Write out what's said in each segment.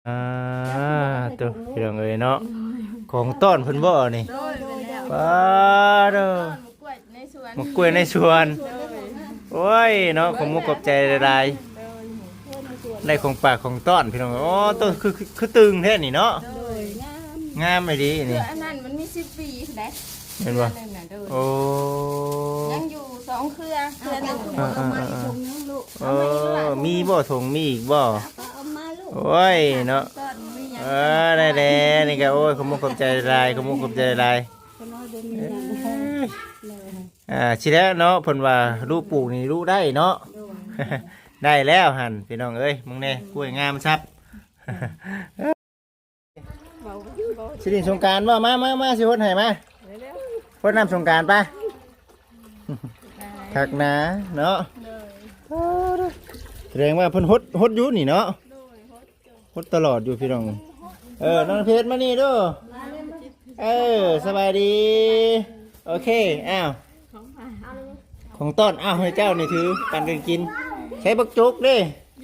ອ່າ ໂຕ ພີ່ນ້ອງເອີຍເນາະ ຂອງຕ້ອນເພິ່ນບໍ່ນີ້? ໂດຍ ແມ່ນແລ້ວ ປາດໂທ້ ໝາກກ້ວຍໃນສວນ ໝາກກ້ວຍໃນສວນ ໂດຍ ໂອ້ຍເນາະ ຂອບມຸກຂອບໃຈຫຼາຍໆ ໂດຍ ໄດ້ຂອງຝາກຂອງຕ້ອນພີ່ນ້ອງ. ໂອ້ ໂຕ ຄື ຄືຕຶງແທ້ນີ້ເນາະ ໂດຍ ງາມ ງາມອີ່ຫຼີນີ້ ຄືອັນນັ້ນມັນມີສິບປີພຸ້ນໃດ ແມ່ນບໍ່? ເທື່ອໜຶ່ງນະ ໂດຍ ໂອ້ ຍັງຢູ່ສອງເຄືອ ເຄືອໜຶ່ງ ເອີ ເອີ ເອີ ເອີ ເອີ ມີບໍ່ຖົງ ມີອີກບໍ່? ເອົາມາລູກ ໂອ້ຍເນາະ ເອີ ໄດ້ແລ້ວນີ້ກໍ ໂອ້ຍ ຂອບມຸກຂອບໃຈຫຼາຍ ຂອບມຸກຂອບໃຈຫຼາຍ ຂ້ານ້ອຍບໍ່ມີຫຍັງ ເອີ ອ່າ ຊິແລ້ວເນາະ ເພິ່ນວ່າລູກປູກນີ້ລູກໄດ້ເນາະ ໂດຍ ໄດ້ແລ້ວຫັ້ນ ພີ່ນ້ອງເອີຍ ເບິ່ງແດ່ ອືມ ກ້ວຍງາມຊັບ ເວົ້າ ເວົ້າ ຊິຫຼິ້ນສົງການບໍ່? ມາ ມາ ມາ ຊິຫົດໃຫ້ ມາ ເລັວໆ ຫົດນ້ຳສົງການໄປ ໄດ້ ຄັກນາເນາະ ໂດຍ ໂອ້ ສະແດງວ່າເພິ່ນຫົດ ຫົດຢູ່ນີ້ເນາະ ໂດຍ ຫົດຢູ່ ຫົດຕະຫຼອດຢູ່ພີ່ນ້ອງ. ເອີ ນ້ອງເພັດມານີ້ດູ ເອີ ສະບາຍດີ ໂອເຄ ອ້າວ ຂອງຝາກ ຂອງຕ້ອນ ອ້າວ ໃຫ້ເຈົ້ານີ້ຖື ປັນກັນກິນ ໃຊ້ບັກຈົກເດ້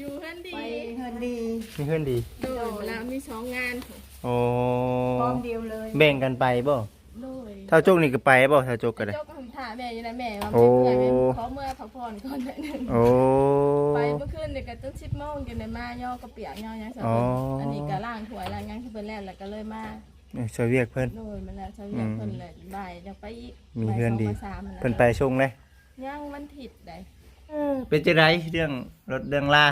ຢູ່ເຮືອນດີ ໄປເຮືອນດີ ມີເຮືອນດີ ໂດຍ ລາວມີສອງງານ ໂອ້ ພ້ອມດຽວເລີຍ ແບ່ງກັນໄປບໍ່? ໂດຍ ທ້າວຈົກນີ້ກໍໄປບໍ່? ທ້າວຈົກກໍໄດ້ ຈົກກໍຖ້າແມ່ຢູ່ນະ ແມ່ວ່າ ໂອ້ ແມ່ເມື່ອຍ ແມ່ຂໍເມືອພັກຜ່ອນກ່ອນໜ້ອຍໜຶ່ງ ໂອ້ ໄປເມື່ອຄືນນີ້ກໍຈົນສິບໂມງ ຈົນໄດ້ມາຍໍກະປຽກຍໍຫຍັງ ອໍ ອັນນີ້ກໍລ້າງຖ້ວຍລ້າງຫຍັງໃຫ້ເພິ່ນແລ້ວ ແລ້ວກໍເລີຍມາ ເອີ ຊ່ວຍວຽກເພິ່ນ ໂດຍ ແມ່ນແລ້ວ ຊ່ວຍວຽກເພິ່ນ ອືມ ແລ້ວບ່າຍຈັ່ງໄປອີກ ມີເຮືອນດີ ບ່າຍສອງບ່າຍສາມ ເພິ່ນໄປສົ່ງເດ້ ຍັງວັນທິດໃດ ເອີ ເປັນຈັ່ງໃດເລື່ອງລົດເລື່ອງລາ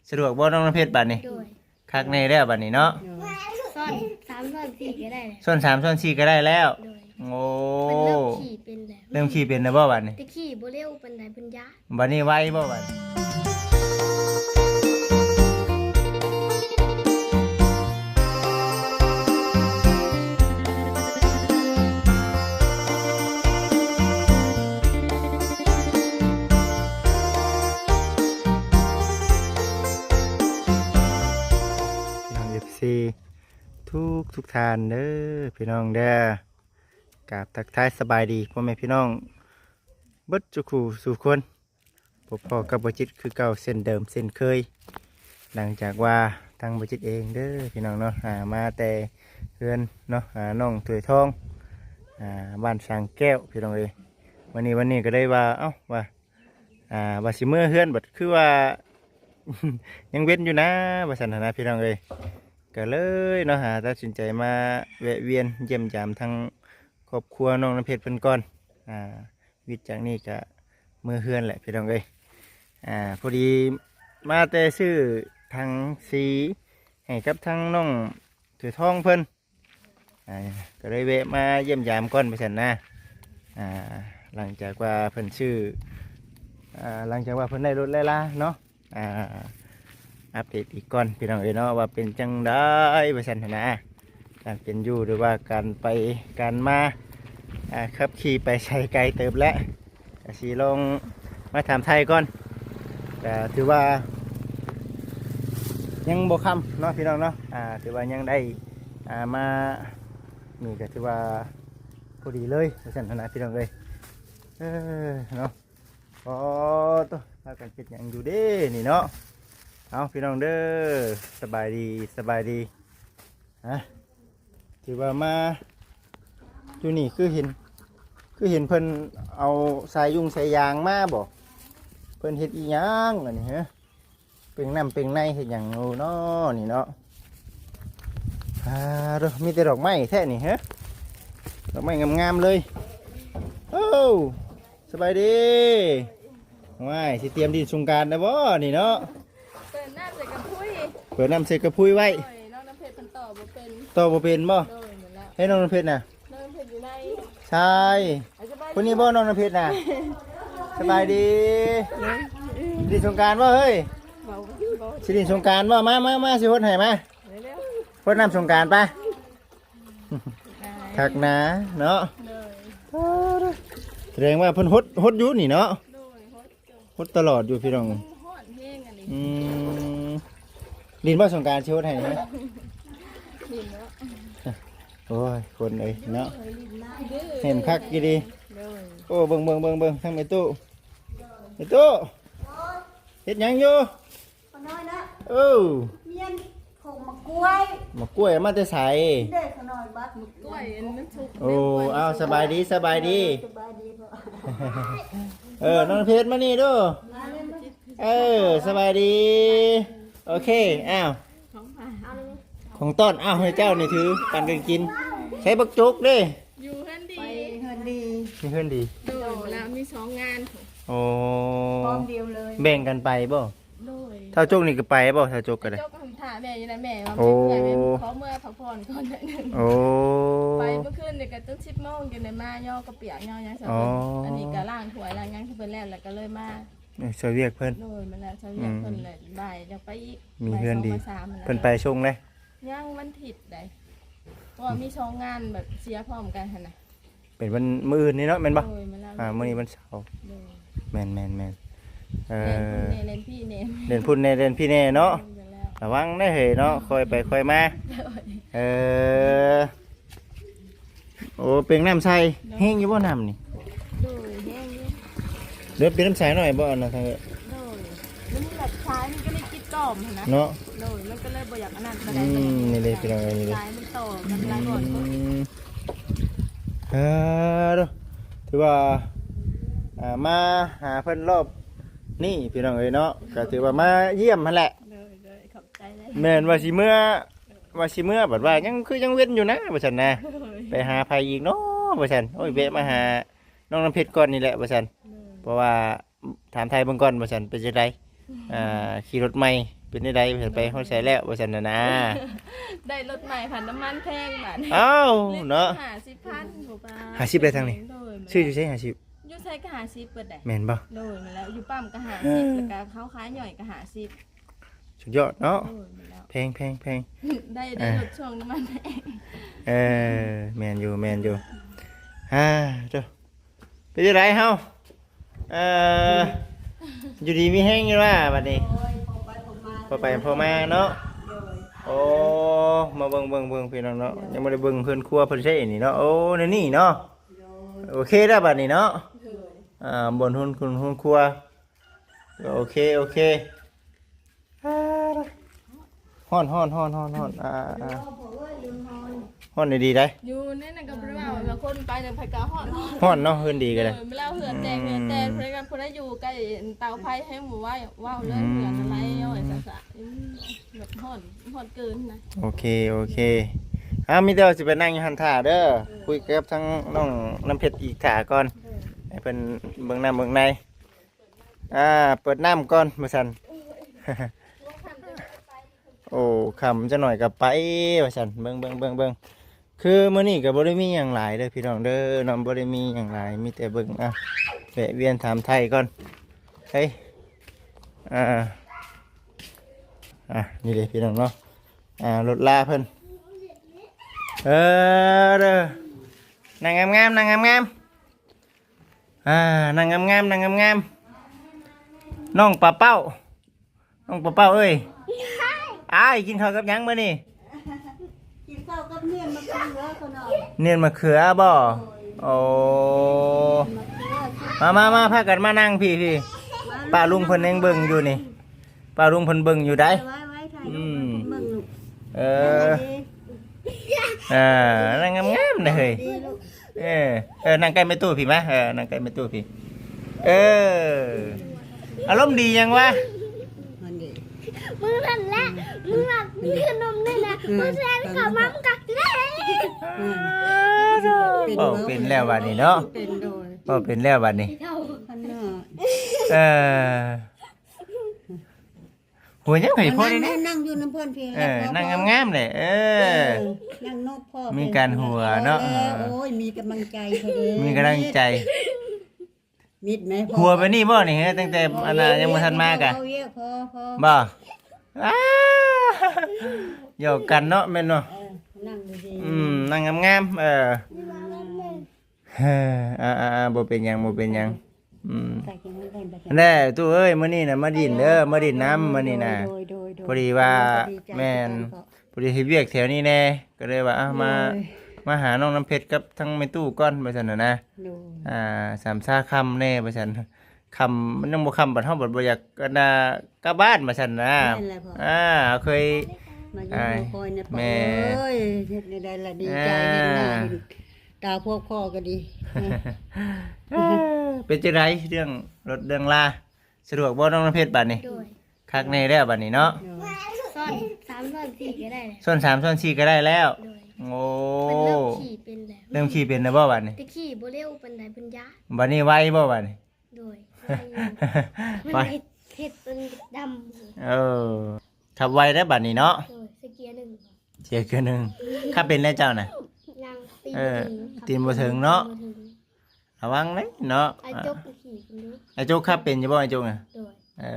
ສະດວກບໍ່ນ້ອງນ້ຳເພັດບາດນີ້? ໂດຍ ຄັກແນ່ແລ້ວບາດນີ້ເນາະ ໂດຍ ຊ້ອນສາມຊ້ອນສີ່ກໍໄດ້ແລ້ວ ຊ້ອນສາມຊ້ອນສີ່ກໍໄດ້ແລ້ວ ໂດຍ ໂອ້ ເພິ່ນເລີ່ມຂີ່ເປັນແລ້ວ ເລີ່ມຂີ່ເປັນແລ້ວບໍ່ບາດນີ້? ແຕ່ຂີ່ບໍ່ເລັວປານໃດ ເພິ່ນຢ້ານ ບາດນີ້ໄວບໍ່ບາດນີ້? ພີ່ນ້ອງເອັຟຊີ ທຸກໆທ່ານເດີ ພີ່ນ້ອງເດີ ກາບທັກທາຍສະບາຍດີພໍ່ແມ່ພີ່ນ້ອງເບິດສູ່ຄູ່ສູ່ຄົນ. ພົບພໍ້ກັບບ່າວຈິດຄືເກົ່າເຊັ່ນເດີມເຊັ່ນເຄີຍ ຫຼັງຈາກວ່າທາງບ່າວຈິດເອງເດີພີ່ນ້ອງເນາະ ອ່າ ມາແຕ່ເຮືອນເນາະ ອ່າ ນ້ອງຖ້ວຍທອງ ອ່າ ບ້ານສາງແກ້ວ ພີ່ນ້ອງເອີຍ. ມື້ນີ້ ວັນນີ້ກໍໄດ້ວ່າ ເອົ້າ ວ່າ ອ່າ ວ່າຊິເມືອເຮືອນ ບັດຄືວ່າ ຍັງເວັນຢູ່ນາ ວ່າຊັ້ນຫັ້ນນະ ພີ່ນ້ອງເອີຍ. ກໍເລີຍເນາະ ອ່າ ຕັດສິນໃຈມາແວະວຽນຢ້ຽມຢາມທາງຄອບຄົວນ້ອງນ້ຳເພັດເພິ່ນກ່ອນ ອ່າ ວິດຈາກນີ້ກະເມືອເຮືອນແຫຼະພີ່ນ້ອງເອີຍ. ອ່າ ພໍດີມາແຕ່ຊື້ຖັງສີໃຫ້ກັບທາງນ້ອງຖ້ວຍທອງເພິ່ນ ອ່າ ກໍເລີຍແວະມາຢ້ຽມຢາມກ່ອນວ່າຊັ້ນນະ. ອ່າ ຫຼັງຈາກວ່າເພິ່ນຊື້ ອ່າ ຫຼັງຈາກວ່າເພິ່ນໄດ້ລົດໄດ້ລາເນາະ ອ່າ ອັບເດດອີກກ່ອນພີ່ນ້ອງເອີຍເນາະ ວ່າເປັນຈັ່ງໃດວ່າຊັ້ນຫັ້ນນະ ການເປັນຢູ່ ຫຼືວ່າການໄປການມາ ອ່າ ຂັບຂີ່ໄປໃສໄກເຕີບແລ້ວ ກະຊິລອງມາຖາມໄຖ່ກ່ອນ. ກະຖືວ່າຍັງບໍ່ຄ່ຳເນາະພີ່ນ້ອງເນາະ ອ່າ ຖືວ່າຍັງໄດ້ ອ່າ ມາ ນີ້ກະຖືວ່າພໍດີເລີຍວ່າຊັ້ນຫັ້ນນະພີ່ນ້ອງເອີຍ ເອີ ເນາະ. ອໍ ໂຕ ພາກັນເຮັດຫຍັງຢູ່ເດ້ນີ້ເນາະ. ເອົາ ພີ່ນ້ອງເດີ ສະບາຍດີ ສະບາຍດີ. ຮະ ຖືວ່າມາຢູ່ນີ້ຄືເຫັນ ຄືເຫັນເພິ່ນເອົາສາຍຢຸງສາຍຢາງມາບໍ? ເພິ່ນເຮັດອີ່ຫຍັງອັນນີ້ ຮະ? ເປັ່ງນ້ຳເປັ່ງໃນເຮັດຫຍັງຢູ່ເນາະນີ້ເນາະ. ອ່າ ໂທ້ ມີແຕ່ດອກໄມ້ແທ້ນີ້ ຮະ? ດອກໄມ້ງາມໆເລີຍ. ໂອ້ ສະບາຍດີ. ວ້າຍ ຊິຕຽມຫຼິ້ນສົງການແລ້ວບໍ່ນີ້ເນາະ? ເປີດນ້ຳໃສ່ກະພຸ້ຍ ເປີດນ້ຳໃສ່ກະພຸ້ຍໄວ້. ໂດຍ ນ້ອງນ້ຳເພັດເພິ່ນຕໍ່ບໍ່ເປັນ ຕໍ່ບໍ່ເປັນບໍ່? ໂດຍ ໝົດແລ້ວ. ໃຫ້ນ້ອງນ້ຳເພັດນະ? ນ້ອງນ້ຳເພັດຢູ່ໃນ. ໃຊ່ ເອົາ ສະບາຍດີ ຄົນນີ້ບໍ່ນ້ອງນ້ຳເພັດນະ? ສະບາຍດີ. ເອີ ຫຼິ້ນສົງການບໍ່ເຮີ້ຍ? ເວົ້າ ເວົ້າ ຊິຫຼິ້ນສົງການບໍ່? ມາ ມາ ມາ ຊິຫົດໃຫ້ ມາ ເລັວໆ ຫົດນ້ຳສົງການໄປ. ໄດ້ ຄັກນາເນາະ. ໂດຍ ໂອ້ ສະແດງວ່າເພິ່ນຫົດ ຫົດຢູ່ນີ້ເນາະ. ໂດຍ ຫົດຢູ່ ຫົດຕະຫຼອດຢູ່ພີ່ນ້ອງ. ມັນຮ້ອນແຮງອັນນີ້. ອືມ ຫຼິ້ນບໍ່ສົງການຊິຫົດໃຫ້ນະ? ຫຼິ້ນເນາະ. ໂອ້ຍ ຄົນເອີຍເນາະ ເຫັນຄັກຢູ່ດີ. ໂດຍ ໂອ້ ເບິ່ງ ເບິ່ງ ເບິ່ງ ເບິ່ງ ທາງແມ່ຕູ້ ແມ່ຕູ້ ເຮັດຫຍັງຢູ່? ຂ້ານ້ອຍນະ ເອີ ມຽນ ປູກໝາກກ້ວຍ ໝາກກ້ວຍເອົາມາແຕ່ໃສ? ເດ້ ຂະນ້ອຍບັດ ໝາກກ້ວຍອັນມັນສຸກ ໂອ້ ເອົາ ສະບາຍດີ ສະບາຍດີ ສະບາຍດີພໍ່ ເອີ ນ້ອງເພັດມານີ້ດູ ມາເລີຍ ມາ ເອີ ສະບາຍດີ ໂອເຄ ອ້າວ ຂອງຝາກ ຂອງຕ້ອນ ອ້າວ ໃຫ້ເຈົ້ານີ້ຖື ປັນກັນກິນ ໃຊ້ບັກຈົກເດ້ ຢູ່ເຮືອນດີ ໄປເຮືອນດີ ມີເຮືອນດີ ໂດຍ ລາວມີສອງງານ ໂອ້ ພ້ອມດຽວເລີຍ ແບ່ງກັນໄປບໍ່? ໂດຍ ທ້າວຈົກນີ້ກໍໄປບໍ່? ທ້າວຈົກກໍໄດ້ ທ້າວຈົກກໍຖ້າແມ່ຢູ່ນະ ແມ່ວ່າ ໂອ້ ແມ່ເມື່ອຍ ແມ່ຂໍເມືອພັກຜ່ອນກ່ອນໜ້ອຍໜຶ່ງ ໂອ້ ໄປເມື່ອຄືນນີ້ກໍຈົນສິບໂມງ ຈຶ່ງໄດ້ມາຍໍກະປຽກຍໍຫຍັງໃສ່ເພິ່ນ ອໍ ອັນນີ້ກໍລ້າງຖ້ວຍລ້າງຫຍັງໃຫ້ເພິ່ນແລ້ວ ແລ້ວກໍເລີຍມາ ເອີ ຊ່ວຍວຽກເພິ່ນ ໂດຍ ມາແລ້ວ ຊ່ວຍວຽກເພິ່ນ ອືມ ແລ້ວບ່າຍຈັ່ງໄປອີກ ມີເຮືອນດີ ບ່າຍສອງບ່າຍສາມຫັ້ນແຫຼະ ເພິ່ນໄປສົ່ງເດ້ ຍັງວັນທິດໃດ ເພາະວ່າມີສອງງານແບບເສຍພ້ອມກັນຫັ້ນນະ ເປັນວັນ ມື້ອື່ນນີ້ເນາະ ແມ່ນບໍ່? ໂດຍ ແມ່ນແລ້ວ ອ່າ ມື້ນີ້ວັນເສົາ ໂດຍ ແມ່ນໆໆ ເອີ ເລ່ນພຸ້ນແດ່ ເລ່ນພີ້ແດ່ ເລ່ນພຸ້ນແດ່ ເລ່ນພີ້ແດ່ເນາະ ໂດຍ ແມ່ນແລ້ວ ລະວັງເດ້ເຮີຍເນາະ ຄ່ອຍໄປຄ່ອຍມາ ໂດຍ ເອີ ໂອ້ ເປັນນ້ຳໃສ ໂດຍ ແຮງຢູ່ບໍ່ນ້ຳນີ້? ໂດຍ ແຮງຢູ່ ເດີ ເປັນນ້ຳໃສໜ້ອຍບໍ່ອັນນັ້ນ ໂດຍ ມັນແບບສາຍມັນກໍເລີຍຕິດຕໍ່ມຫັ້ນນະ ເນາະ ໂດຍ ມັນກໍເລີຍບໍ່ຢາກອັນນັ້ນປານໃດ ອືມ ນີ້ເດ້ພີ່ນ້ອງເອີຍ ນີ້ເດ້ ສາຍມັນຕໍ່ກັນຫຼາຍບ່ອນ ອືມ ເອີ ເດີ ຖືວ່າ ອ່າ ມາຫາເພິ່ນລອບນີ້ພີ່ນ້ອງເອີຍເນາະ ກໍຖືວ່າມາຢ້ຽມຫັ້ນແຫຼະ ໂດຍໆ ຂອບໃຈຫຼາຍໆ ແມ່ນວ່າຊິເມືອ ວ່າຊິເມືອ ບັດວ່າຍັງຄືຍັງເວັ້ນຢູ່ນະ ວ່າຊັ້ນນະ ໂດຍ ໄປຫາໃຜອີກເນາະ ວ່າຊັ້ນ ໂອ້ຍ ແວະມາຫານ້ອງນ້ຳເພັດກ່ອນນີ້ແຫຼະ ວ່າຊັ້ນ ໂດຍ ເພາະວ່າຖາມໄທເບິ່ງກ່ອນ ວ່າຊັ້ນ ເປັນຈັ່ງໃດ ອ່າ ຂີ່ລົດໃໝ່ເປັນຈັ່ງໃດ ວ່າຊັ້ນ ໄປຮອດໃສແລ້ວ ວ່າຊັ້ນນະນາ ໄດ້ລົດໃໝ່ພັນ ນ້ຳມັນແພງບາດນີ້ ອ້າວ ເນາະ ຫ້າສິບພັນ ຫ້າສິບ ໄດ້ທາງນີ້ ໂດຍ ຊື້ຢູ່ໃສ ຫ້າສິບ ຢູ່ໃສກໍຫ້າສິບເບິດໄດ໋ ແມ່ນບໍ່? ໂດຍ ແມ່ນແລ້ວ ຢູ່ປ້ຳກໍຫ້າສິບ ເອີ ແລ້ວກໍເຂົາຂາຍຍ່ອຍກໍຫ້າສິບ ສຸດຍອດເນາະ ໂດຍ ແມ່ນແລ້ວ ແພງໆໆ ໄດ້ ໄດ້ລົດຊ່ວງນ້ຳມັນແພງ ເອີ ແມ່ນຢູ່ ແມ່ນຢູ່ ອ່າ ເດີ ເປັນຈັ່ງໃດເຮົາ ເອີ ຢູ່ດີມີແຮງຢູ່ວ່າບັດນີ້ ໂດຍ ພໍໄປພໍມາ ພໍໄປພໍມາເນາະ ໂດຍ ໂອ້ ມາເບິ່ງ ເບິ່ງ ເບິ່ງ ພີ່ນ້ອງເນາະ ໂດຍ ຍັງບໍ່ໄດ້ເບິ່ງເຮືອນຄົວເພິ່ນເດ້ນີ້ເນາະ ໂອ້ ແນວນີ້ເນາະ ໂດຍ ໂອເຄແລ້ວບັດນີ້ເນາະ ໂດຍ ອ່າ ບ່ອນຮຸນຄຸນຮຸນຄົວ ໂອເຄ ໂອເຄ ຮ້ອນ ຮ້ອນ ຮ້ອນ ຮ້ອນ ຮ້ອນ ອ່າ ອ່າ ອ່າ ຮ້ອນດີໆ ໄດ໋ ຢູ່ໃນນັ້ນກໍບໍ່ໄດ້ວ່າ ຄົນໄປນຳໃຜກໍຮ້ອນ ຮ້ອນເນາະ ເຮືອນດີກໍໄດ້ ເອີ ແລ້ວເຮືອນແຕກ ເຮືອນແຕກ ເພິ່ນກໍຜູ້ໃດຢູ່ໃກ້ເຕົາໄຟແຮງບໍ່ໄຫວ ເວົ້າເລີຍ ເຮືອນອະໄລ ໂອ້ຍ ສະ ອືມ ແບບຮ້ອນ ຮ້ອນເກີນນະ ໂອເຄ ໂອເຄ ເອົາ ມີແຕ່ວ່າຊິໄປນັ່ງຢູ່ຫັ້ນຖ້າເດີ ເອີ ຄຸຍກັບທາງນ້ອງນ້ຳເພັດອີກຖ້າກ່ອນ ເອີ ໃຫ້ເພິ່ນເບິ່ງນ້ຳເບິ່ງໃນ ອ່າ ເປີດນ້ຳກ່ອນວ່າຊັ້ນ ໂອ້ ຄ່ຳຈັກໜ້ອຍກໍໄປວ່າຊັ້ນ ເບິ່ງ ເບິ່ງ ເບິ່ງ ເບິ່ງ ຄືມື້ນີ້ກໍບໍ່ໄດ້ມີຫຍັງຫຼາຍເດີພີ່ນ້ອງເດີເນາະ ບໍ່ໄດ້ມີຫຍັງຫຼາຍ ມີແຕ່ເບິ່ງ ອ່າ ແວະວຽນຖາມໄຖ່ກ່ອນ ເອີ ອ່າ ອ່າ ນີ້ເດ້ພີ່ນ້ອງເນາະ ອ່າ ລົດລາເພິ່ນ ເອີ ເດີ ນັ່ງງາມໆ ນັ່ງງາມໆ ອ່າ ນັ່ງງາມໆ ນັ່ງງາມໆ ນ້ອງປາເປົ້າ ນ້ອງປາເປົ້າເອີຍ ອ້າຍ ກິນເຂົ້າກັບຫຍັງມື້ນີ້? ກິນເຂົ້າກັບໜຽນມະເຂືອ ໜຽນມະເຂືອບໍ່? ໂອ້ ມາໆໆ ພາກັນມານັ່ງພີ້ ພີ້ ປ້າລຸງເພິ່ນຍັງເບິ່ງຢູ່ນີ້ ປ້າລຸງເພິ່ນເບິ່ງຢູ່ໃດ໋ ອືມ ເອີ ເອີ ນັ່ງງາມໆ ເດ້ເຮີຍ ເອີ ເອີ ນັ່ງໃກ້ແມ່ຕູ້ພີ້ມາ ເອີ ນັ່ງໃກ້ແມ່ຕູ້ພີ້ ເອີ ອາລົມດີຫຍັງວະ ມັນດີ ມຶງນັ້ນແຫຼະ ມຶງນັ່ງກິນຂະໜົມນີ້ນະ ອືມ ບໍ່ແຊນເຂົ້າມາ ມັນກະເລະ ອືມ ເວົ້າເປັນແລ້ວບາດນີ້ເນາະ ເປັນໂດຍ ເວົ້າເປັນແລ້ວບາດນີ້ ເອີ ຫົວຫຍັງໃຫ້ພໍ່ນີ້ ນັ່ງຢູ່ນຳເພິ່ນພີ້ ເອີ ນັ່ງງາມໆ ແຫຼະ ເອີ ເອີ ນັ່ງນົບພໍ່ ມີການຫົວເນາະ ເອີ ໂອ້ຍ ມີກຳລັງໃຈເດີ ມີກຳລັງໃຈ ມິດແມ່ ຫົວແບບນີ້ບໍ່ນີ້ ຕັ້ງແຕ່ອັນນ່າ ຍັງບໍ່ທັນມາກະ ບໍ່ ອ້າ ຫຍອກກັນເນາະ ແມ່ນບໍ່ ເອີ ນັ່ງດີໆ ອືມ ນັ່ງງາມໆ ເອີ ອືມ ເອີ ອ່າໆໆ ບໍ່ເປັນຫຍັງ ບໍ່ເປັນຫຍັງ ອືມ ແດ່ຕູ້ເອີຍ ມື້ນີ້ນະ ມາດິນເດີ ມາດິນນຳມື້ນີ້ນະ ໂດຍໆໆ ພໍດີວ່າ ໂດຍ ກໍດີໃຈ ແມ່ນ ຄືກັນ ພໍດີເຮັດວຽກແຖວນີ້ແດ່ ກໍເລີຍວ່າ ອ່າ ມາ ໂດຍ ມາຫານ້ອງນ້ຳເພັດກັບທາງແມ່ຕູ້ກ່ອນ ວ່າຊັ້ນນະ ໂດຍ ອ່າ ສາມຊາຄ່ຳແດ່ ວ່າຊັ້ນ ຄ່ຳ ມັນຍັງບໍ່ຄ່ຳ ບັດເຮົາບັດບໍ່ຢາກ ອັນນ່າ ກັບບ້ານ ວ່າຊັ້ນນະ ແມ່ນແຫຼະພໍ່ ອ່າ ເຄີຍ ມາຢູ່ ອ້າຍ ມາຄອຍແດ່ ແມ່ ເອີຍ ເຮັດແນວໃດລະດີໃຈ ອ່າ ເຫັນໜ້າເຫັນຕາພວກພໍ່ກໍດີ. ເປັນຈັ່ງໃດເລື່ອງລົດເລື່ອງລາ ສະດວກບໍ່ນ້ອງນ້ຳເພັດບາດນີ້? ໂດຍ ຄັກແນ່ແລ້ວບາດນີ້ເນາະ. ໂດຍ ຊ້ອນສາມຊ້ອນສີ່ກໍໄດ້ແລ້ວ ຊ້ອນສາມຊ້ອນສີ່ກໍໄດ້ແລ້ວ. ໂດຍ ໂອ້ ເລີ່ມຂີ່ເປັນແລ້ວ ເລີ່ມຂີ່ເປັນແລ້ວບໍ່ບາດນີ້? ແຕ່ຂີ່ບໍ່ເລັວປານໃດ ເພິ່ນຢ້ານ. ບາດນີ້ໄວບໍ່ບາດນີ້? ໂດຍ ໄວຢູ່ ໄວ ມັນເຮັດ ເຮັດຈົນດຳ. ເອີ ຂັບໄວໄດ໋ບາດນີ້ເນາະ. ໂດຍ ໃສ່ເກຍໜຶ່ງ ເກຍໜຶ່ງ ຂັບເປັນແລ້ວເຈົ້ານະ? ຍັງ ຕີນ ເອີ ບໍ່ເຖິງ ຕີນບໍ່ເຖິງເນາະ. ຕີນບໍ່ເຖິງ ລະວັງເດ້ເນາະ. ອ້າຍຈົກຂີ່ເປັນຢູ່ ອ້າຍຈົກຂັບເປັນຢູ່ບໍ່ ອ້າຍຈົກນະ? ໂດຍ ເອີ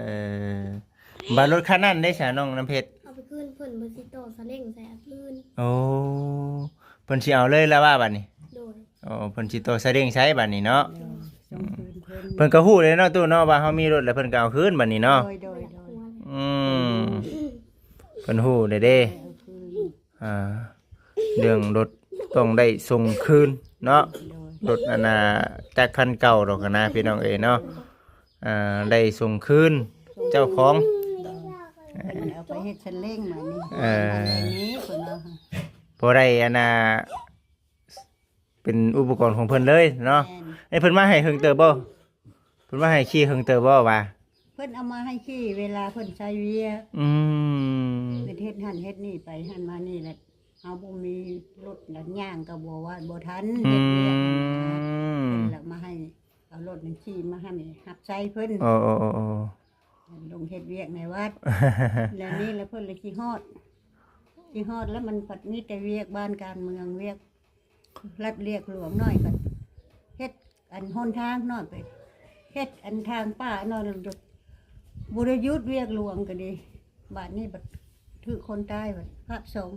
ບາດລົດຄັນນັ້ນເດ້ສະ ນ້ອງນ້ຳເພັດ? ເອົາໄປຄືນເພິ່ນ ເພິ່ນຊິຕໍ່ສາເລັ້ງໃສ່ ເອົາຄືນ. ໂອ້ ເພິ່ນຊິເອົາເລີຍລະວ່າບາດນີ້? ໂດຍ ໂອ້ ເພິ່ນຊິຕໍ່ສາເລັ້ງໃຊ້ບາດນີ້ເນາະ. ໂດຍ ອືມ ສົ່ງຄືນເພິ່ນ ເພິ່ນກໍຮູ້ເດ້ເນາະຕູ້ເນາະ ວ່າເຮົາມີລົດແລ້ວເພິ່ນກໍເອົາຄືນບາດນີ້ເນາະ. ໂດຍ ໂດຍ ໂດຍ ອືມ ເພິ່ນຮູ້ເດ້ເດ້ ເອົາຄືນ ອ່າ ເລື່ອງລົດຕ້ອງໄດ້ສົ່ງຄືນເນາະ. ໂດຍ ລົດອັນນ່າ ຈັກຄັນເກົ່າດອກຫັ້ນນະ ພີ່ນ້ອງເອີຍເນາະ. ອ່າ ໄດ້ສົ່ງຄືນເຈົ້າຂອງ ເພິ່ນເອົາໄປເຮັດສາເລັ້ງມານີ້ ເອີ ມາແລ້ວນີ້ເພິ່ນເອົາ ພໍໄດ້ອັນນ່າ ເປັນອຸປະກອນຂອງເພິ່ນເລີຍເນາະ. ແມ່ນ ເອີ ເພິ່ນມາໃຫ້ເຫິງເຕີບບໍ່? ເພິ່ນມາໃຫ້ຂີ່ເຫິງເຕີບບໍ່ວ່າ? ເພິ່ນເອົາມາໃຫ້ຂີ່ເວລາເພິ່ນໃຊ້ວຽກ. ອືມ ເພິ່ນເຮັດຫັ້ນເຮັດນີ້ໄປຫັ້ນມານີ້ແຫຼະ ເຮົາບໍ່ມີລົດລະຍ່າງກໍບໍ່ວ່າບໍ່ທັນ ອືມ ເຮັດວຽກຫັ້ນນະ. ເພິ່ນລະມາໃຫ້ ເອົາລົດນັ້ນຂີ່ມາໃຫ້ຮັບໃຊ້ເພິ່ນ. ໂອ້ ໂອ້ ໂອ້ ໂອ້ ລົງເຮັດວຽກໃນວັດ ແລ້ວນີ້ລະເພິ່ນລະຊິຮອດ ຊິຮອດແລ້ວ ມັນພັດມີແຕ່ວຽກບ້ານການເມືອງ ວຽກລັດວຽກຫຼວງໜ້ອຍ ກໍເຮັດອັນຫົນທາງໜ້ອຍ ໄປເຮັດອັນທາງປ່າໜ້ອຍ ບໍ່ໄດ້ຢຸດວຽກຫຼວງກໍດີ. ບາດນີ້ບັດຖືກຄົນຕາຍບັດພາກສອງ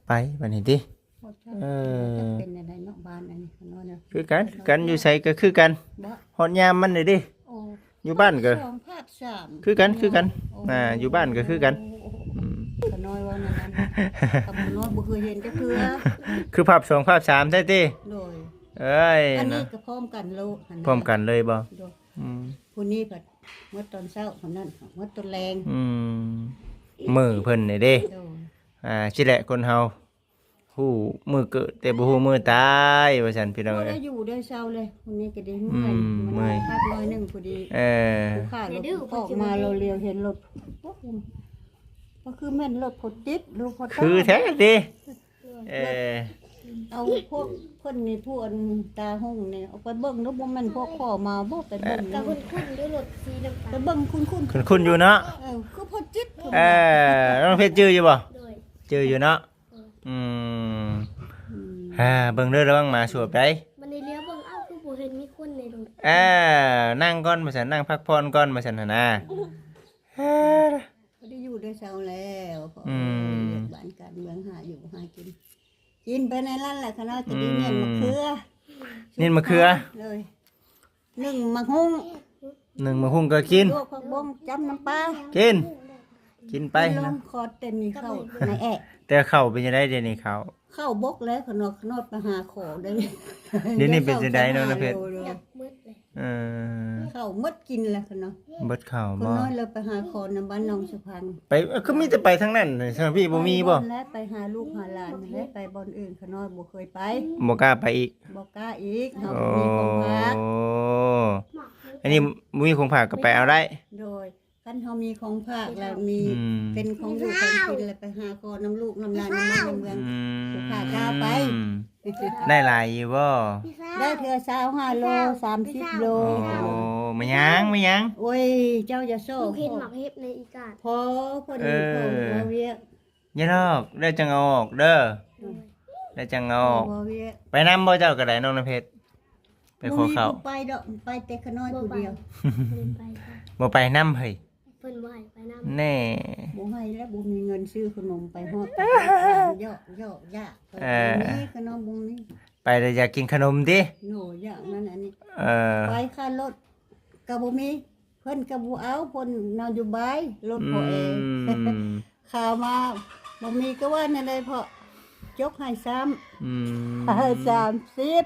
ໄປບາດນີ້ຕິ. ເອີ ເປັນຈັ່ງໃດເນາະ ບ້ານອັນນີ້ເນາະ. ຄືກັນ ຄືກັນ ຢູ່ໃສກໍຄືກັນ ຮອດຍາມມັນເດ້. ໂອ້ ຢູ່ບ້ານກໍສອງພາກສາມ ຄືກັນ ຄືກັນ. ໂອ້ ອ່າ ຢູ່ບ້ານກໍຄືກັນ. ໂອ້ ອືມ ຂະນ້ອຍວ່ານັ້ນ ຂະນ້ອຍບໍ່ເຄີຍເຫັນຈັກເທື່ອ ຄືພາບສອງພາບສາມແທ້ຕິ. ໂດຍ ເອີຍ ອັນນີ້ກໍພ້ອມກັນໂລດ ພ້ອມກັນເລີຍບໍ່? ໂດຍ ອືມ ຜູ້ນີ້ກໍໝົດຕອນເຊົ້າ ຄົນນັ້ນໝົດຕອນແລງ. ອືມ ມື້ເພິ່ນນີ້ເດ້ ໂດຍ ອ່າ ຊິແຫຼະຄົນເຮົາ ຮູ້ມື້ເກີດແຕ່ບໍ່ຮູ້ມື້ຕາຍ ວ່າຊັ້ນພີ່ນ້ອງເອີຍ. ບໍ່ໄດ້ຢູ່ໄດ້ເຊົາເລີຍ ມື້ນີ້ກໍໄດ້ເມື່ອຍ ອືມ ເມື່ອຍ ພັກໜ້ອຍໜຶ່ງພໍດີ. ເອີ ຜູ້ຂ້າລົດອອກມາລາວລຽວເຫັນລົດ ກໍຄືແມ່ນລົດພໍຕິດ ຫຼືພໍຕາຍ ຄືແທ້ຕິ. ເອີ ເອົາພວກເພິ່ນນີ້ ຜູ້ອັນຕາຫຸ່ງນີ້ ເອົາໄປເບິ່ງດູ ບໍ່ແມ່ນພວກຂໍມາບໍ່? ໄປເບິ່ງ ກໍຄຸ້ນໆຢູ່ ລົດສີນ້ຳຕານ ໄປເບິ່ງຄຸ້ນໆ ຄຸ້ນໆຢູ່ເນາະ. ເອີ ຄືພໍຈິດ. ເອີ ນ້ອງເພັດຈື່ຢູ່ບໍ່? ໂດຍ ຈື່ຢູ່ເນາະ. ອືມ ອືມ ອ່າ ເບິ່ງເດີ ລະວັງໝາສວບໄດ໋. ບັດນີ້ລຽວເບິ່ງ ເອົ້າ ຄືບໍ່ເຫັນມີຄົນໃນລົດ. ອ່າ ນັ່ງກ່ອນວ່າຊັ້ນ ນັ່ງພັກຜ່ອນກ່ອນວ່າຊັ້ນຫັ້ນນາ. ອ່າ ບໍ່ໄດ້ຢູ່ໄດ້ເຊົາແລ້ວ. ອືມ ເຮັດວຽກບ້ານການເມືອງ ຫາຢູ່ຫາກິນ ກິນໄປໃນນັ້ນແຫຼະ. ຂະນ້ອຍກໍໄດ້ ອືມ ມ້ຽນມະເຂືອ ມ້ຽນມະເຂືອ ໂດຍ ໜຶ້ງໝາກຫຸ່ງ ໜຶ້ງໝາກຫຸ່ງກໍກິນ ລວກຜັກບົ້ງຈ້ຳນ້ຳປາ ກິນ ກິນໄປ ກິນລົງ ເນາະ. ຂໍເຕັມມີເຂົ້າໃນແອະ. ແຕ່ເຂົ້າເປັນຈັ່ງໃດດຽວນີ້? ເຂົ້າ ເຂົ້າບົກແລ້ວ ຂະນ້ອຍ ຂະນ້ອຍໄປຫາຂໍໄດ້. ດຽວນີ້ເປັນຈັ່ງໃດເນາະ ນ້ອງເພັດ? ເອີ ເຂົ້າໝົດກິນແລ້ວ ຂະນ້ອຍ ເບິດເຂົ້າ ຂະນ້ອຍ ບໍ່ ແລ້ວໄປຫາຂໍນຳບ້ານໜອງສະພັນ. ໄປ ເອີ ຄືມີແຕ່ໄປທາງນັ້ນ ທາງພີ້ບໍ່ມີບໍ່? ໄປບ່ອນແລ້ວ ໄປຫາລູກຫາຫຼານແລ້ວ ໄປບ່ອນອື່ນ ຂະນ້ອຍບໍ່ເຄີຍໄປ ບໍ່ກ້າໄປອີກ. ບໍ່ກ້າອີກ ເຮົາບໍ່ມີຂອງຝາກ. ໂອ້ ອັນນີ້ບໍ່ມີຂອງຝາກກໍໄປເອົາໄດ້. ໂດຍ ຄັນເຮົາມີຂອງຝາກແລ້ວ ມີ ອືມ ເປັນຂອງຢູ່ຂອງກິນແລ້ວ ໄປຫາຂໍນຳລູກນຳຫຼານນຳບ້ານນຳເມືອງ ອືມ ຜູ້ຂ້າກ້າໄປ. ໄດ້ຫຼາຍຢູ່ບໍ່? ໄດ້ເທື່ອຊາວຫ້າໂລ ສາມສິບໂລ. ໂອ້ ມາຫຍັງ ມາຫຍັງ? ໂອ້ຍ ເຈົ້າຢ່າໂຊ ລູກເຫັນໝາກເຫັບໃນອີກາດ ພໍເພິ່ນ ເອີ ເພິ່ນເວົ້າວຽກ. ຢ່າດອກ ແລ້ວຈັ່ງເອົາອອກເດີ ໂດຍ ແລ້ວຈັ່ງເອົາອອກ. ເວົ້າວຽກ ໄປນຳບໍ່ເຈົ້າກໍໄດ້ ນ້ອງນ້ຳເພັດ? ໄປຂໍເຂົ້າ ບໍ່ມີຜູ້ໄປດອກ ໄປແຕ່ຂະນ້ອຍຜູ້ດຽວ. ບໍ່ໄປ ບໍ່ໄປນຳເຮີ້ຍ ເພິ່ນບໍ່ໃຫ້ໄປນຳ. ແນ່ ບໍ່ໃຫ້ແລ້ວ ບໍ່ມີເງິນຊື້ຂະໜົມ ໄປຮອດ ຢອກ ຢອກ ຢາກ ເອີ ບໍ່ມີຂະໜົມ ບໍ່ມີ. ໄປແລ້ວຢາກກິນຂະໜົມຕິ? ໂນ ຢາກນັ້ນອັນນີ້. ເອີ ໄປຄ່າລົດກໍບໍ່ມີ ເພິ່ນກໍບໍ່ເອົາ ເພິ່ນນະໂຍບາຍລົດພໍ່ແອ. ອືມ ຂ່າວມາບໍ່ມີກໍວ່າແນວໃດ ເພາະຈົກໃຫ້ຊ້ຳ. ອືມ ສາມສິບ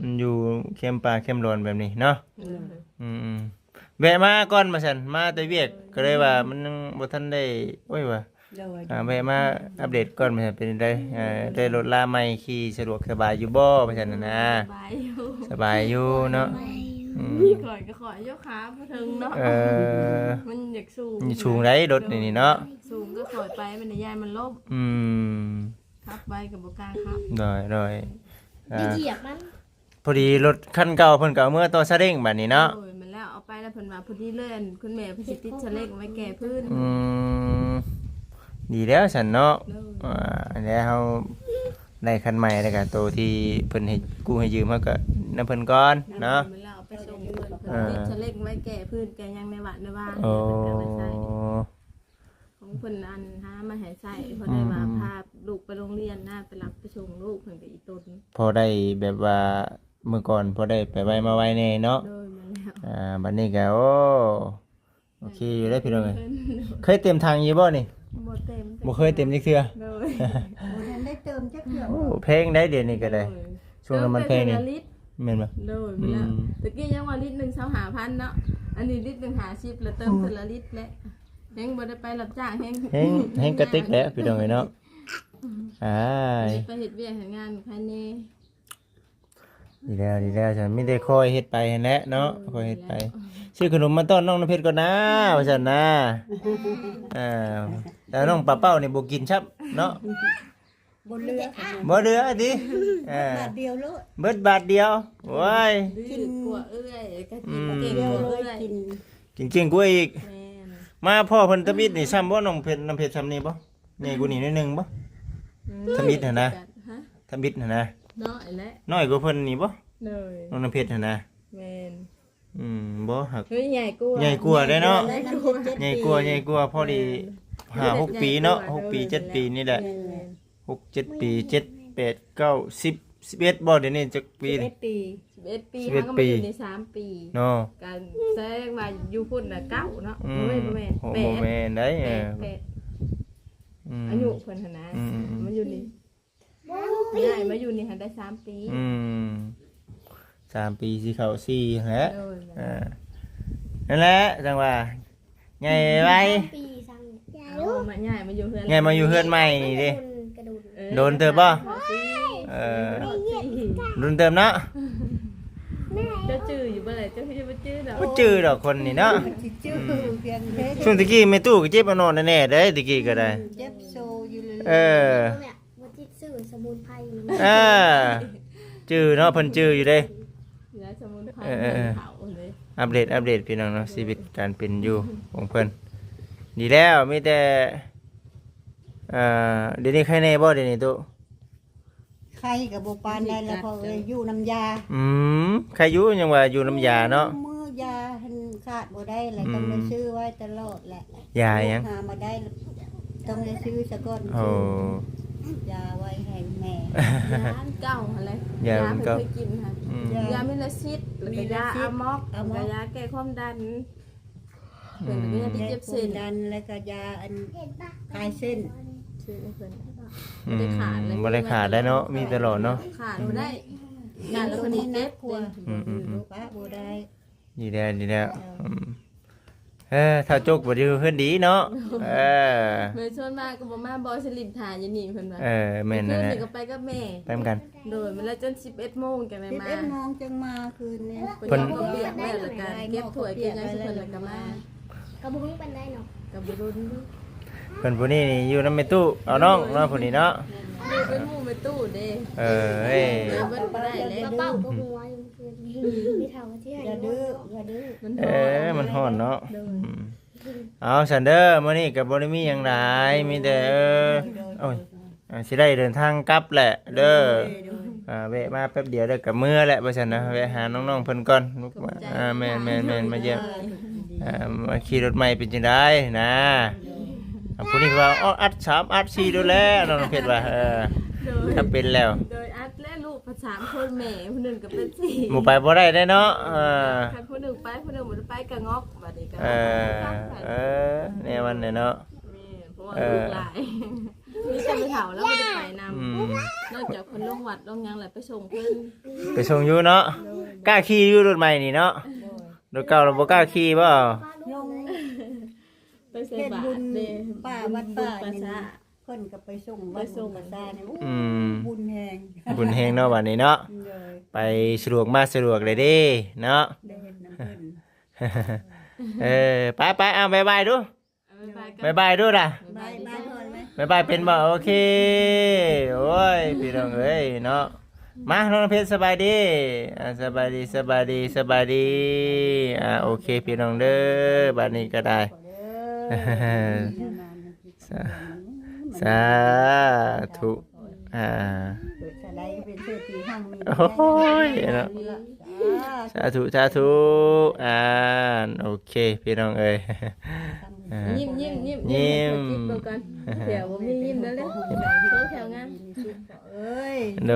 ມັນຢູ່ແຄມປ່າແຄມດອນແບບນີ້ເນາະ. ໂດຍ ອືມໆ ແວະມາກ່ອນວ່າຊັ້ນ ມາແຕ່ວຽກ ກໍເລີຍວ່າມັນຍັງບໍ່ທັນໄດ້ ໂອ້ຍ ວ່າ ໂດຍ ອ່າ ແວະມາອັບເດດກ່ອນວ່າຊັ້ນ ເປັນຈັ່ງໃດ ເອີ ໄດ້ລົດລາໃໝ່ ຂີ່ສະດວກສະບາຍຢູ່ບໍ່ ວ່າຊັ້ນນະ. ສະບາຍຢູ່ ສະບາຍຢູ່ເນາະ. ສະບາຍຢູ່ ອືມ ຂ້ອຍກໍຂ້ອຍຍົກຂາບໍ່ເຖິງເນາະ. ເອີ ມັນຢາກສູງ ມັນສູງໃດ໋ລົດນີ້ເນາະ. ສູງກໍຂ້ອຍໄປ ມັນຢ້ານມັນລົ້ມ. ອືມ ຂັບໄວກໍບໍ່ກ້າຂັບ. ໂດຍ ໂດຍ ອ່າ ຢາກຢຽບມັນ. ພໍດີລົດຄັນເກົ່າເພິ່ນກໍເອົາເມືອຕໍ່ຊາເລັ້ງບາດນີ້ເນາະ. ໂດຍ ແມ່ນແລ້ວ ເອົາໄປແລ້ວເພິ່ນວ່າພໍດີເລີຍ ອັນ ຄຸນແມ່ເພິ່ນຊິຕິດຊາເລັ້ງໄວ້ແກ້ພື້ນ. ອືມ ດີແລ້ວຊັ້ນເນາະ. ໂດຍ ອ່າ ອັນນີ້ເຮົາໄດ້ຄັນໃໝ່ແລ້ວກໍໂຕທີ່ເພິ່ນໃຫ້ກູ້ໃຫ້ຢືມ ເຮົາກໍນຳເພິ່ນກ່ອນເນາະ. ແມ່ນແລ້ວ ເອົາໄປສົ່ງເພິ່ນ ເພິ່ນ ເອີ ຕິດຊາເລັ້ງໄວ້ແກ້ພື້ນແກ້ຫຍັງໃນວັດໃນວາ. ໂອ້ ເພິ່ນເອົາໄວ້ໃຊ້ ຂອງເພິ່ນອັນຫາມາໃຫ້ໃຊ້ ພໍໄດ້ວ່າ ອືມໆ ພາລູກໄປໂຮງຮຽນນະ ໄປຮັບໄປສົ່ງລູກເພິ່ນກັບອີ່ຕົນ ພໍໄດ້ແບບວ່າມື້ກ່ອນພໍໄດ້ໄປໄວມາໄວແດ່ເນາະ. ໂດຍ ແມ່ນແລ້ວ ອ່າ ບັດນີ້ກໍ ໂອ້ ໂອເຄຢູ່ເດ້ພີ່ນ້ອງເອີຍ. ເຄີຍເຕັມຖັງຢູ່ບໍ່ນີ້? ບໍ່ເຕັມ ບໍ່ເຄີຍເຕັມຈັກເທື່ອ. ໂດຍ ບໍ່ທັນໄດ້ເຕີມຈັກເທື່ອ. ໂອ້ ແພງໄດ໋ດຽວນີ້ກໍໄດ້. ໂດຍ ຊ່ວງນ້ຳມັນແພງນີ້ ເຕີມແຕ່ເທື່ອລະລິດ ແມ່ນບໍ່? ໂດຍ ອືມ ແມ່ນແລ້ວ ແຕ່ກີ້ຍັງວ່າລິດໜຶ່ງຊາວຫ້າພັນເນາະ ອັນນີ້ລິດໜຶ່ງຫ້າສິບ ແລ້ວເຕີມເທື່ອລະລິດແຫຼະ. ອືມ ແຮງບໍ່ໄດ້ໄປຮັບຈ້າງ ແຮງ ແຮງ ແຮງກະຕິກແຫຼະພີ່ນ້ອງເອີຍເນາະ. ອ້າຍ ໄປເຮັດວຽກເຮັດງານໃຄແນ່. ດີແລ້ວ ດີແລ້ວ ຊັ້ນມີແຕ່ຄ່ອຍເຮັດໄປຫັ້ນແຫຼະເນາະ. ໂດຍ ຄ່ອຍເຮັດໄປ ແມ່ນແລ້ວ ຊື້ຂະໜົມມາຕ້ອນນ້ອງນ້ຳເພັດກ່ອນນາ ວ່າຊັ້ນນາ. ອ່າ ແຕ່ນ້ອງປາເປົ້ານີ້ບໍ່ກິນຊ້ຳເນາະ. ບໍ່ເຫຼືອ ບໍ່ເຫຼືອຕິ. ເອີ ບາດດຽວໂລດ ເບິດບາດດຽວ. ໂອ້ຍ ກິນກວ່າເອື້ອຍ ກໍກິນເກັ່ງກວ່າເອື້ອຍ ອືມ ກິນເກັ່ງກວ່າອີກ. ແມ່ນ ມາພໍ້ເພິ່ນທຳອິດນີ້ຊ້ຳບໍ່ ນ້ອງເພັດ ນ້ຳເພັດຊ້ຳນີ້ບໍ່? ໃຫຍ່ກວ່ານີ້ໜ້ອຍໜຶ່ງບໍ່? ອືມ ທຳອິດຫັ້ນນະ ຮະ ທຳອິດຫັ້ນນະ ນ້ອຍແຫຼະ ນ້ອຍກວ່າເພິ່ນນີ້ບໍ່? ໂດຍ ນ້ອງນ້ຳເພັດຫັ້ນນະ. ແມ່ນ ອືມ ບໍ່ ຫາກ ເຮີ້ຍ ໃຫຍ່ກວ່າ ໃຫຍ່ກວ່າເດ້ເນາະ. ໃຫຍ່ກວ່າ ໃຫຍ່ກວ່າ ໃຫຍ່ກວ່າ ພໍດີ ແມ່ນ ຫ້າຫົກປີເນາະ ຫົກປີ ເຈັດປີນີ້ແຫຼະ. ແມ່ນໆ ຫົກເຈັດປີ ເຈັດ ແປດ ເກົ້າ ສິບ ສິບເອັດບໍ່? ດຽວນີ້ຈັກປີນີ້? ສິບເອັດປີ ສິບເອັດປີ ສິບເອັດປີ ຫາກໍມາຢູ່ໃນສາມປີເນາະ. ກໍສະແດງວ່າຢູ່ພຸ້ນນະເກົ້າເນາະ. ອືມ ໂອ້ຍ ບໍ່ແມ່ນ ໂອ້ ແປດ ບໍ່ແມ່ນໄດ໋. ເອີ ແປດ ອືມ ອາຍຸເພິ່ນຫັ້ນນະ ອືມໆໆ ມາຢູ່ນີ້ ຍ້າຍມາຢູ່ນີ້ຫັ້ນໄດ້ສາມປີ. ອືມ ສາມປີຊິເຂົ້າສີ່ແຫຼະ. ໂດຍ ອ່າ ນັ້ນແຫຼະ ຈັ່ງວ່າ ໃຫຍ່ໄວ ສາມປີ ເອົາມາ ຍ້າຍມາຢູ່ເຮືອນ ຍ້າຍມາຢູ່ເຮືອນໃໝ່ນີ້ເດ້. ເອີ ດົນເຕີບບໍ່? ເອີ ດົນເຕີບເນາະ. ເຈົ້າຈື່ຢູ່ບໍ່ລະ? ເຈົ້າຄືຊິບໍ່ຈື່ດອກ ບໍ່ຈື່ດອກຄົນນີ້ເນາະ. ຊິຈື່ພຽງໃດ? ຊ່ວງຕະກີ້ແມ່ຕູ້ກໍເຈັບເອົານອນແນ່ໆເດ້ ຕະກີ້ກໍໄດ້ ເຈັບໂຊຢູ່ເລີຍ. ເອີ ບໍ່ຕິດຊື້ສະໝຸນໄພນຳ. ເອີ ຈື່ເນາະ ເພິ່ນຈື່ຢູ່ເດ້ ຢາສະໝຸນໄພ. ເອີໆໆ ເຂົາເດ້ ອັບເດດ ອັບເດດພີ່ນ້ອງເນາະ ຊີວິດການເປັນຢູ່ຂອງເພິ່ນ. ດີແລ້ວ ມີແຕ່ ເອີ ດຽວນີ້ໄຄແນ່ບໍ່ ດຽວນີ້ຕຸ? ໄຄກໍບໍ່ປານໃດລະ ເພາະວ່າຢູ່ນຳຢາ. ອືມ ໄຄຢູ່ ຍັງວ່າຢູ່ນຳຢາເນາະ. ມື້ ຢາຫັ້ນຂາດບໍ່ໄດ້ລະ ອືມ ຕ້ອງໄດ້ຊື້ໄວ້ຕະຫຼອດແຫຼະ. ຢາຫຍັງ? ຫາມາໄດ້ ຕ້ອງໄດ້ຊື້ສາກ່ອນ. ໂອ້ ຢາໄວ້ໃຫ້ແມ່ ຢາອັນເກົ່າຫັ້ນແຫຼະ. ຢາ ຢາ ອັນເກົ່າ ເພິ່ນເຄີຍກິນຫັ້ນ. ອືມ ຢາມີລາຊິດ ແລ້ວກໍຢາອາມັອກ ອາມັອກ ແລ້ວກໍຢາແກ້ຄວາມດັນ. ອືມ ເພິ່ນກໍຢາທີ່ເຈັບເສັ້ນ ແກ້ຄວາມດັນ ແລ້ວກໍຢາອັນຄາຍເສັ້ນ ຊື້ໃຫ້ເພິ່ນ. ອືມ ບໍ່ໄດ້ຂາດເລີຍ ບໍ່ໄດ້ຂາດໄດ້ເນາະ ມີຕະຫຼອດເນາະ. ຂາດບໍ່ໄດ້ ຂາດແລ້ວເພິ່ນເຈັບເດ້. ອືມໆໆ ປະບໍ່ໄດ້. ດີແລ້ວ ດີແລ້ວ. ເອີ ອືມ ເອີ ຖ້າຈົກບໍ່ຢູ່ເຮືອນດີເນາະ. ເອີ ແມ່ຊວນມາກໍບໍ່ມາ ບໍ່ສະລິນຖ້າຢູ່ນີ້ເພິ່ນວ່າ. ເອີ ແມ່ນນັ້ນແຫຼະ ຄືນນີ້ກໍໄປກັບແມ່ ໄປນຳກັນ. ໂດຍ ມາແລ້ວຈົນສິບເອັດໂມງຈັ່ງໄດ້ມາ. ສິບເອັດໂມງຈຶ່ງມາຄືນນີ້. ເພິ່ນ ເພິ່ນກໍປຽກແລ້ວ ແລ້ວກໍເກັບຖ້ວຍເກັບຫຍັງໃຫ້ເພິ່ນ ແລ້ວກໍມາ. ກໍບໍ່ຮູ້ປານໃດເນາະ ກໍບໍ່ດົນ. ເພິ່ນຜູ້ນີ້ນີ້ຢູ່ນຳແມ່ຕູ້ເອົານ້ອງເນາະ ຜູ້ນີ້ເນາະ. ຢູ່ເປັນໝູ່ແມ່ຕູ້ເດ້. ເອີ ເອີ ເບິ່ງບໍ່ໄດ້ເດ້ ເປົ່າກໍຫົວຢູ່. ຢ່າດື້ ຢ່າດື້ ມັນຮ້ອນ ເອີ ມັນຮ້ອນເນາະ. ໂດຍ ອືມ ເອົາຊັ້ນເດີ ມື້ນີ້ກໍບໍ່ໄດ້ມີຫຍັງຫຼາຍ ມີແຕ່ ເອີ ໂດຍ ໂດຍ ໂອ້ຍ ອ່າ ຊິໄດ້ເດີນທາງກັບແຫຼະເດີ. ໂດຍ ໂດຍ ອ່າ ແວະມາແປັບດຽວແລ້ວກໍເມືອແຫຼະ ວ່າຊັ້ນນະ. ແວະຫານ້ອງໆເພິ່ນກ່ອນ. ຂອບໃຈ ອ່າ ແມ່ນໆໆ ມາຢ້ຽມ ເອີ ອ່າ ມາຂີ່ລົດໃໝ່ເປັນຈັ່ງໃດນະ. ໂດຍ ອ່າ ຜູ້ນີ້ວ່າ ອໍ ອັດສາມອັດສີ່ໂດນແລ້ວ ນ້ອງເພັດວ່າ. ເອີ ໂດຍ ຖ້າເປັນແລ້ວ ໂດຍ ອັດແລ້ວ ລູກກໍສາມຄົນ ແມ່ຜູ້ໜຶ່ງກໍເປັນສີ່ ບໍ່ໄປບໍ່ໄດ້ເດ້ເນາະ. ເອີ ຄັນຜູ້ໜຶ່ງໄປ ຜູ້ໜຶ່ງບໍ່ໄດ້ໄປກໍງອກ ບັດນີ້ກໍ ເອີ ເອີ ແນວນັ້ນແຫຼະເນາະ. ແມ່ນ ເພາະວ່າ ເອີ ລູກຫຼາຍ ມີແຕ່ແມ່ເຖົ້າລາວບໍ່ໄດ້ໄປນຳ. ອືມ ນ້ອງ ຈາກເພິ່ນລົງວັດລົງຫຍັງແລ້ວໄປສົ່ງເພິ່ນ ໄປສົ່ງຢູ່ເນາະ. ໂດຍ ກ້າຂີ່ຢູ່ລົດໃໝ່ນີ້ເນາະ. ໂດຍ ລົດເກົ່າລະບໍ່ກ້າຂີ່ບໍ່? ລົງ ໄປໃສ່ບາດເດ້ ເຮັດບຸນປ່າວັດປ່ານີ້ ເພິ່ນກໍໄປສົ່ງວັດ ໄປສົ່ງ ປາສາດນີ້. ໂອ້ ອືມ ບຸນແຮງ ບຸນແຮງເນາະບາດນີ້ເນາະ. ໂດຍ ໄປສະດວກມາສະດວກເລີຍເດ້ເນາະ. ໄດ້ເຮັດນຳເພິ່ນ. ເອີ ໄປໆ ເອົາບາຍບາຍດູ ບາຍບາຍ ບາຍບາຍດູລະ. ບາຍບາຍ ບາຍບາຍເປັນບໍ່? ໂອເຄ. ໂອ້ຍ ພີ່ນ້ອງເອີຍເນາະ. ມາ ນ້ອງເພັດ ສະບາຍດີ. ອ່າ ສະບາຍດີ ສະບາຍດີ ສະບາຍດີ. ອ່າ ໂອເຄ ພີ່ນ້ອງເດີ ບາດນີ້ກໍໄດ້. ສາ ສາທຸ. ອ່າ ເກີດຊາດໃດກໍເປັນເສດຖີຮັ່ງມີ ໂອ້ຍເນາະ. ສາທຸ ສາທຸ. ອ່າ ໂອເຄ ພີ່ນ້ອງເອີຍ. ອ່າ ຍິ້ມ ຍິ້ມ ຍິ້ມ ຍິ້ມ ຍິ້ມ ແຖວບໍ່ມີຍິ້ມແລ້ວເດ້ ແຖວງາມ. ໂດ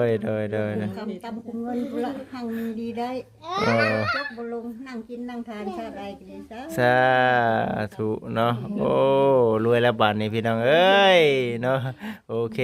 ຍ ໂດຍ ໂດຍ ໂດຍ. ຄຳຕຳຄຸມເງິນພຸ້ນລະ ຮັ່ງມີດີໄດ້. ເອີ ຕົກບໍ່ລົງ ນັ່ງກິນນັ່ງທານຊາດໃດກໍດີ. ສາ ສາທຸເນາະ. ໂອ້ ລວຍແລ້ວບາດນີ້ ພີ່ນ້ອງເອີຍເນາະ. ໂອເຄ.